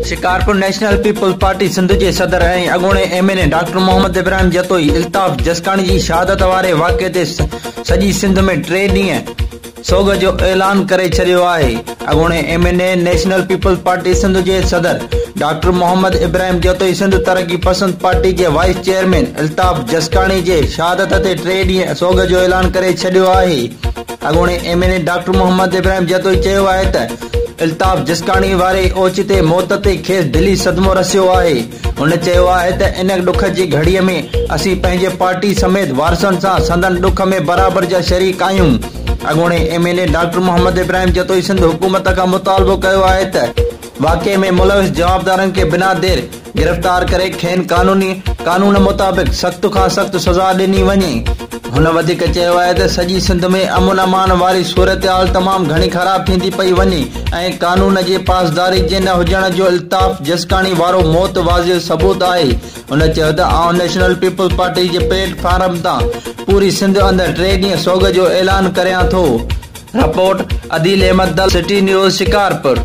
Shikarpur, national peoples party Sindh جي صدر ۽ اڳوڻي M N A doctor Muhammad Ibrahim Jatoi Altaf Jaskani جي شهادت واري واقعي تي سڄي سنڌ ۾ ٽي ڏينهن سوڳ جو اعلان ڪري ڇڏيو آهي. اڳوڻي M N A national peoples party Sindh جي صدر ڊاڪٽر محمد ابراهيم جتوئي سنڌ ترقي پسند پارٽي جي وائيس چيئرمين الطاف جسڪاڻي جي شهادت تي ٽي ڏينهن سوڳ جو اعلان ڪري ڇڏيو آهي. اڳوڻي M N A doctor Muhammad Ibrahim Jatoi چيو آهي ته الطاف جسڪاڻي واري اوچتي موت تي کيس دلي صدمو رسيو آهي. هن چيو آهي ته ان ڏک جي گهڙيء ۾ اسين پنهنجي پارٽي سميت وارثن سان سندن ڏک ۾ برابر جا شريڪ آهيون. اڳوڻي M N A doctor Muhammad Ibrahim Jatoi Sindh حڪومت کان مطالبو ڪيو آهي ته واقعي ۾ ملوث جوابدارن کي بنا دير گرفتار ڪري کين قانوني قانون مطابق سخت کان سخت سزا ڏني وڃي. هن وڌيڪ چيو آهي ته سڄي سنڌ ۾ امن امان واري صورتحال تمام گهڻي خراب ٿيندي پئي وڃي ۽ قانون جي پاسداري جي نه هجڻ جو الطاف جسڪاڻي وارو موت واضح ثبوت آهي. هن چيو ته آئون نيشنل پيپلز پارٽي جي پليٽ فارم تان پوري سنڌ اندر ٽي ڏينهن سوڳ جو اعلان ڪريان ٿو. Report, Adeel Ahmed Dal, city news, Shikarpur.